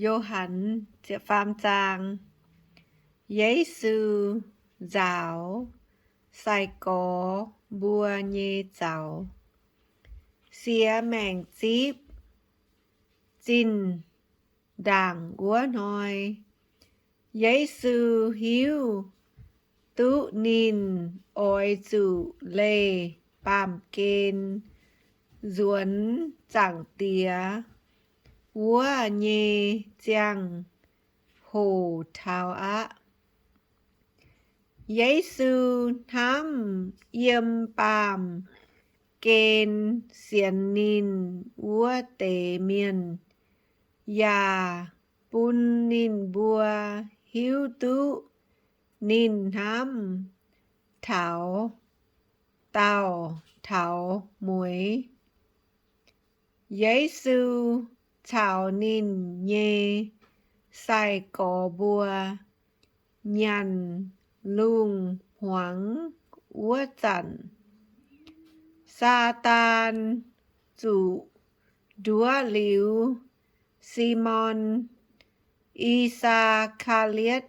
Yo^han, faam zaang. Yesu nzaaux sai-gorx mbuo nyei zaux. Siex maengc zipv zinh ndaangc wuov hnoi, Yesu hiuv duqv ninh oix zuqc leih baamh gen nzuonx Zaangc Diex wuov nyei ziangh hoc taux aqv. Yesu hnamv yiem baamh gen sienx ninh wuov deix mienh, yaac bun ninh mbuo hiuv duqv ninh hnamv taux daauh taux mueiz. Yesu caux ninh nyei sai-gorx mbuo nyanc lungh hmuangx wuov zanc, Saadaan zuqc nduov liuz Simon, I^saa^kaa^li^otv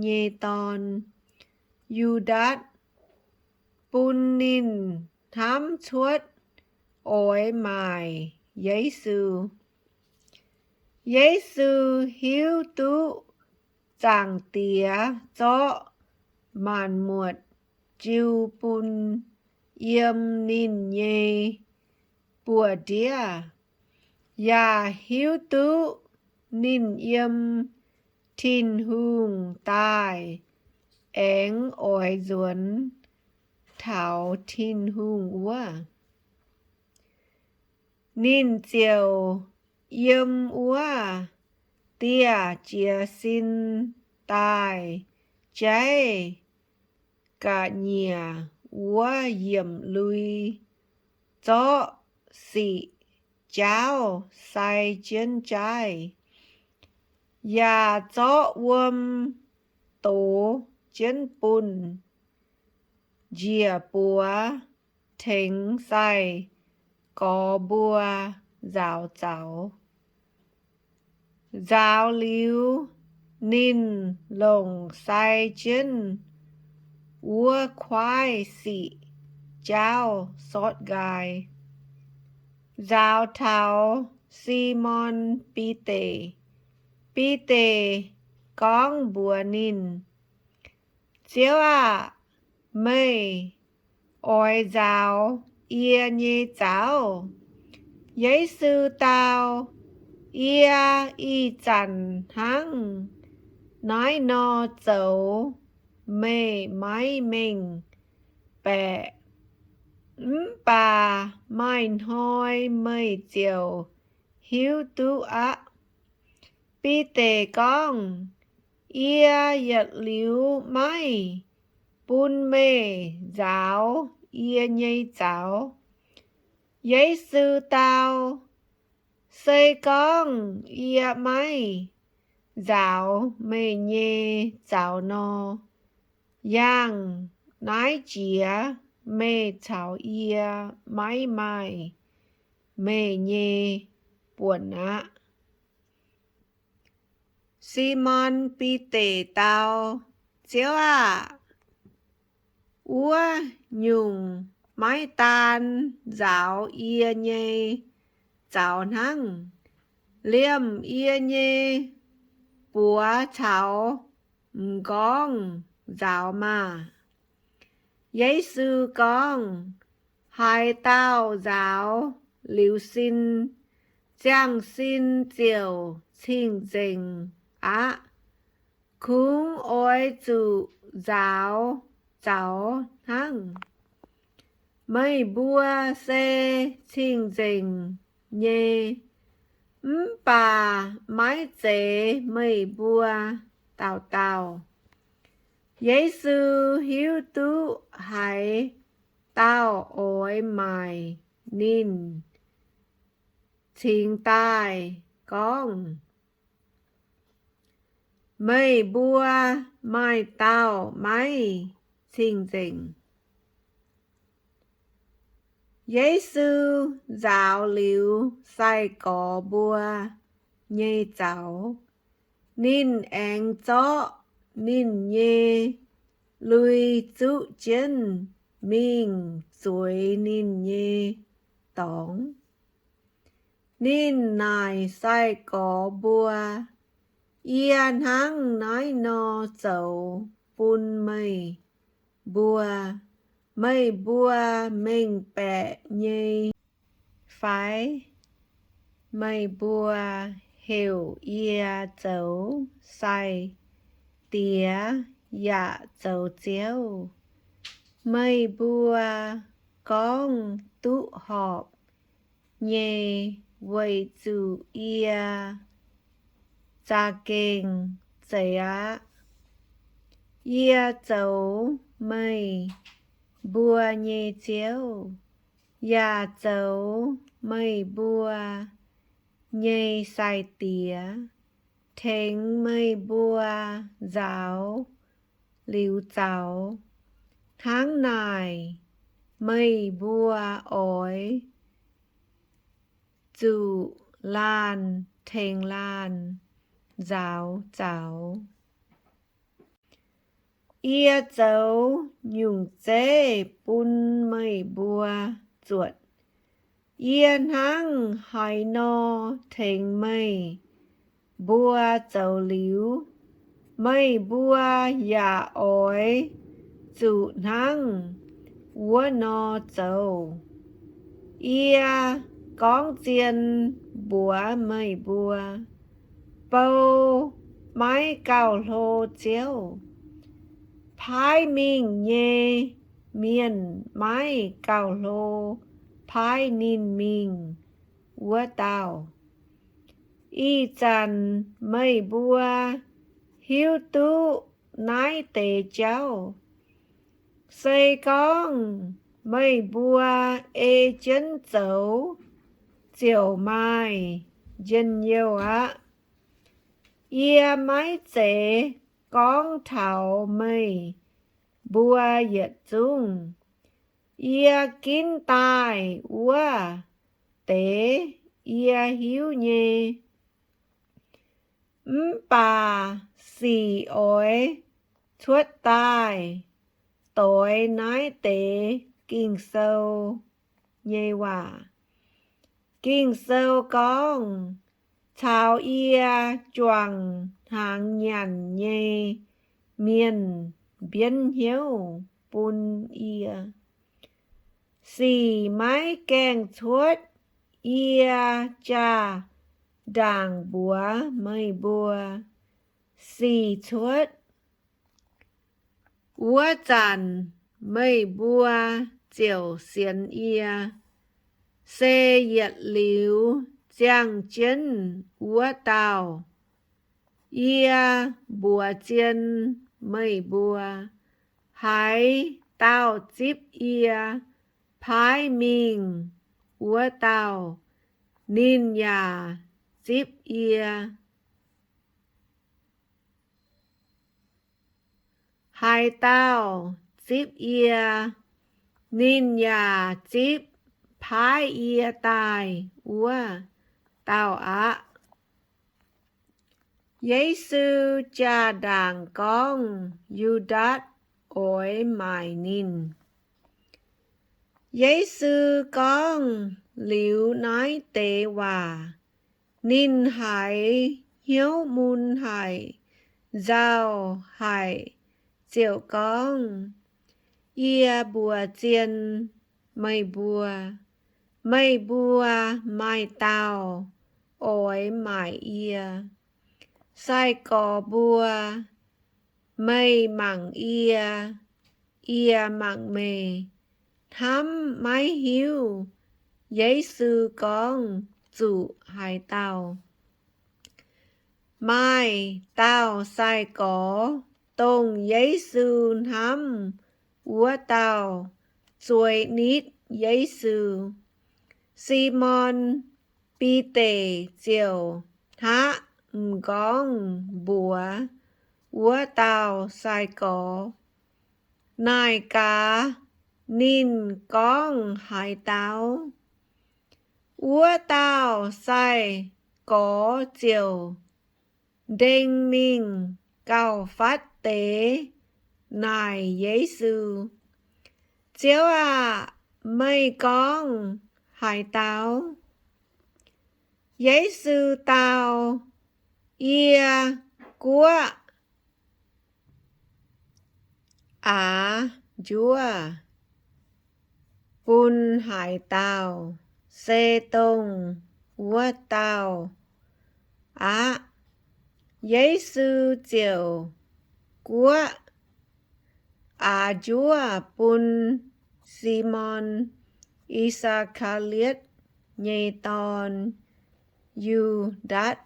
nyei dorn, Yu^ndaatc, bun ninh hnamv cuotv oix maaic Yesu. Yesu hiuv duqv Zaangc Diex zorqv maanc muotc jiu bun yiem ninh nyei buoz-ndiev, yaac hiuv duqv ninh yiem Tin-Hungh daaih aengx oix nzuonx taux Tin-Hungh wuov. Ninh ziouc yiem wuov dieh jiez sin daaih jaiv ga'nyiec wuov yiemc lui, zorqv sic jaauv sai jienv jaiv, yaac zorqv wuom dox jienv bunh njiec buoz tengx sai-gorx mbuo nzaaux zaux. Nzaaux liuz, ninh longc sai jienv wuov kuaaiv sic jaauv sortv nqaai, nzaaux taux Simon Bide. Bide gorngv mbuox ninh, Ziouv aah! Meih oix nzaaux yie nyei zaux? Yesu dau, Yie ih zanc hnangv naaiv nor zoux meih maiv mengh baeqc, mv baac maaih hnoi meih ziouc hiuv duqv aqv. Bide gorngv, Yie yietc liuz maiv bun meih nzaaux yie nyei zaux. Yesu dau, Se gorngv yie maiv nzaaux meih nyei zaux nor, yangh naaiv jiex meih caux yie maiv maaih meih nyei buonc aqv. Simon Bide dau, Ziouv aah! Wuov nyungc maiv daan nzaaux yie nyei zaux hnangv. Liemh yie nyei buoz caux m'nqorngv nzaaux maah! Yesu gorngv, Haaix dauh nzaaux liuz sin, ziangh sin ziouc cing-nzengc aqv. Kungx oix zuqc nzaaux zaux hnangv. Meih mbuo se cing-nzengc nyei, mv baac maiv zeiz meih mbuo dauh dauh. Yesu hiuv duqv haaix dauh oix maaic ninh, cingx daaih gorngv, Meih mbuo maaih dauh maiv cing-nzengc. Yesu nzaaux liuz sai-gorx mbuo, nyei zaux. Ninh aengx zorqv ninh nyei lui zuqv jienv mingh zueiz ninh nyei dorngx. Ninh naaic sai-gorx mbuo, Yie hnangv naaiv nor zoux bun meih mbuo, meih mbuo mengh baeqc nyei fai? Meih mbuo heuc yie zoux sai-diex yaac zoux ziouv. Meih mbuo gorngv duqv horpc nyei, weic zuqc yie za'gengh zeiz aqv. Yie zoux meih mbuo nyei ziouv, yaac zoux meih mbuo nyei sai-diex, tengx meih mbuo nzaaux liuz zaux. Hnangv naaic, meih mbuo oix zuqc laanh tengx laanh nzaaux zaux. Yie zoux nyungc zeiv bun meih mbuo zuotc. Yie hnangv haaix nor tengx meih mbuo zoux liuz, meih mbuo yaac oix zuqc hnangv wuov nor zoux. Yie gorngv zien mbuox meih mbuo, bou maiv gauh hlo ziouv. Paaiv mingh nyei mienh maiv gauh hlo paaiv ninh mingh wuov dauh. Ih zanc meih mbuo hiuv duqv naaiv deix jauv. Se gorngv meih mbuo ei jienv zoux, ziouc maaih njien-youh aqv. Yie maiv zeiz gorngv taux meih mbuo yietc zungv. Yie ginv daaih wuov deix yie hiuv nyei. Mv baac sic oix cuotv daaih doix naaiv deix Ging-Sou nyei waac. Ging-Sou gorngv, caux yie juangc hnaangx nyanc nyei mienh mbienv hnyouv bun yie. Sic maiv gaengh cuotv, yie jaa ndaangc mbuox meih mbuo, sic cuotv. Wuov zanc meih mbuo ziouc sienx yie, se yietc liuz ziangh jienv wuov dauh. Yie mbuox zien meih mbuo, haaix dauh zipv yie paaiv mingh wuov dauh, ninh yaac zipv yie. Haaix dauh zipv yie, ninh yaac zipv paaiv yie daaih wuov dauh aqv. Yesu jaa-ndaangc gorngv Yu^ndaatc oix maaic ninh. Yesu gorngv liuz naaiv deix waac, ninh haiz hnyouv mun haic, nzauh haic, ziouc gorngv, Yie mbuox zien meih mbuo, meih mbuo maaih dauh oix maaic yie. Sai-gorx mbuo, meih mangc yie, yie mangc meih. Hnamv maiv hiuv Yesu gorngv zuqc haaix dauh. Maaih dauh sai-gorx, dongh Yesu hnamv wuov dauh, zueiz nitv Yesu. Simon Bide ziouc hnaqv m'nqorngv mbuox wuov dauh sai-gorx, naaic gaax ninh gorngv haaix dauh. Wuov dauh sai-gorx gorx ziouc ndeng mingh gauh fatv deix naaic Yesu, Ziouv aah! Meih gorngv haaix dauh? Yesu dau, Yie guoqv aax njuov bun haaix dauh, se dongh wuov dauh aqv. Yesu ziouc guoqv aax njuov bun Simon, I^saa^kaa^li^otv nyei dorn, Yu^ndaatc.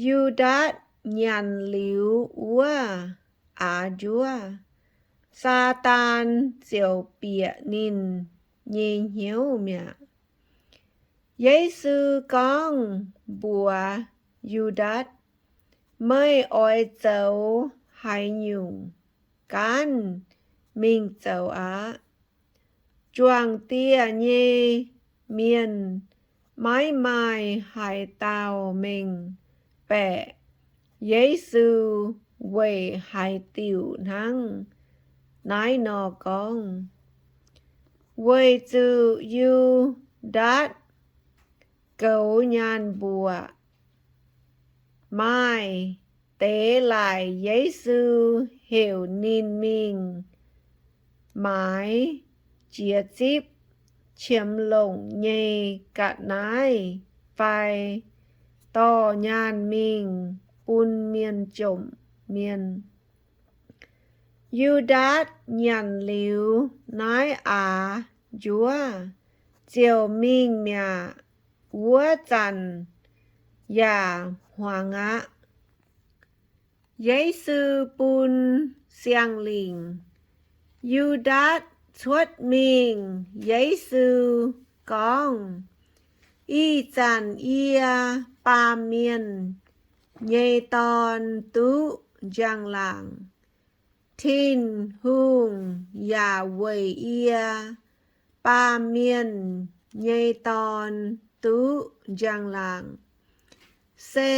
Yu^ndaatc nyanc liuz wuov aax njuov, Saadaan ziouc bieqc ninh nyei hnyouv mi'aqv. Yesu gorngv mbuox Yu^ndaatc, Meih oix zoux haaix nyungc gaanv mingh zoux aqv. Juangc dieh nyei mienh maiv maaih haaix dauh mengh baeqc Yesu weic haaix diuc hnangv naaiv nor gorngv. Weic zuqc Yu^ndaatc goux nyaanh mbuoqc, maaih deix laaic Yesu heuc ninh mingh maaiz jiex zipv qiemx longc nyei ga'naaiv fai dorh nyaanh mingh bun mienh jomc mienh. Yu^ndaatc nyanc liuz naaiv aax njuov ziouc mingh mi'aqv. Wuov zanc yaac hmuangx aqv. Yesu Bun Siang-Lingc. Yu^ndaatc cuotv mingh Yesu gorngv, Ih zanc yie, Baamh Mienh nyei Dorn, duqv njang-laangc. Tin-Hungh yaac weic yie, Baamh Mienh nyei Dorn, duqv njang-laangc. Se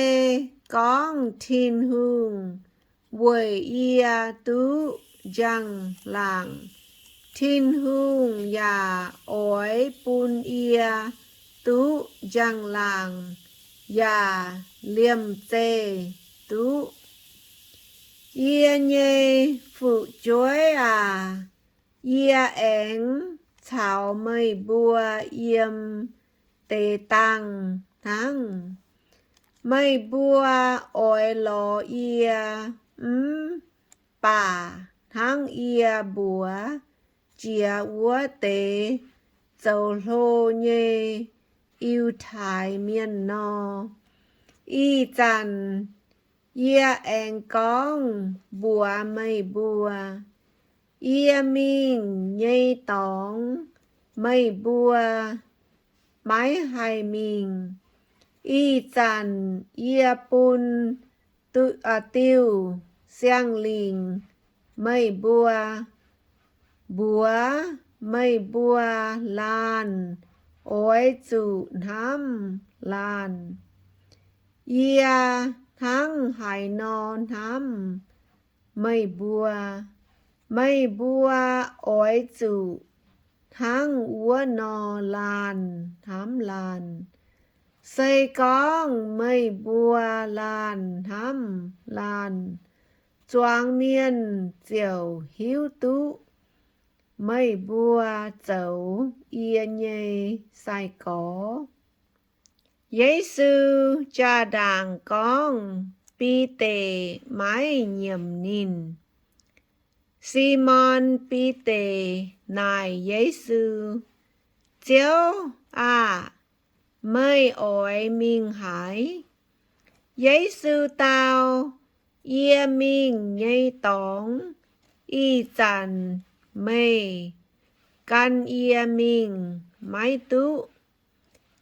gorngv Tin-Hungh weic yie duqv njang-laangc, Tin-Hungh yaac oix bun yie duqv njang-laangc yaac liemh zeih duqv. Yie nyei fu'jueiv aac, yie aengx caux meih mbuo yiem deix dangh hnangv. Meih mbuo oix lorz yie mv baac hnangv yie mbuox jiex wuov deix zoux hlo nyei Yiutai Mienh nor. Ih zanc yie aengx gorngv mbuox meih mbuo, yie mingh nyei dorngx meih mbuo maiv haih mingh. Ih zanc yie bun du- diuh siang-lingc meih mbuo, mbuox meih mbuo laanh oix zuqc hnamv laanh, yie hnangv haaix nor hnamv meih mbuo. Meih mbuo oix zuqc hnangv wuov nor laanh hnamv laanh. Se gorngv meih mbuo laanh hnamv laanh, zuangx mienh ziouc hiuv duqv meih mbuo zoux yie nyei sai-gorx. Yesu jaa-ndaangc gorngv Bide maiv nyiemc ninh. Simon Bide naaic Yesu, Ziouv aah! Meih oix mingh haaix? Yesu dau, Yie mingh nyei dorngx, ih zanc meih gan yie mingh maiv duqv.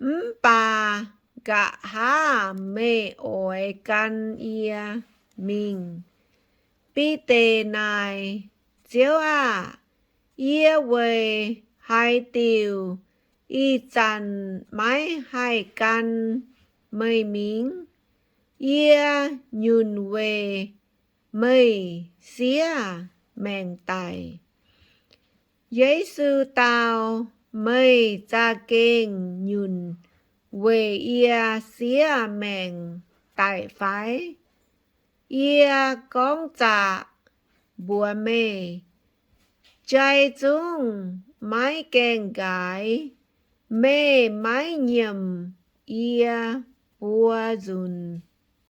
Mv baac nqa'haav meih oix gan yie mingh. Bide naaic, Ziouv aah! Yie weic haaix diuc ih zanc maiv haih gan meih mingh. Yie nyunc weic meih siev maengc daic. Yesu dau, Meih za'gengh nyunc weic yie siev maengc daic fai? Yie gorngv zaqc mbuox meih, jai zungv maiv gaengh nqaaix, meih maiv nyiemc yie buo nzunc.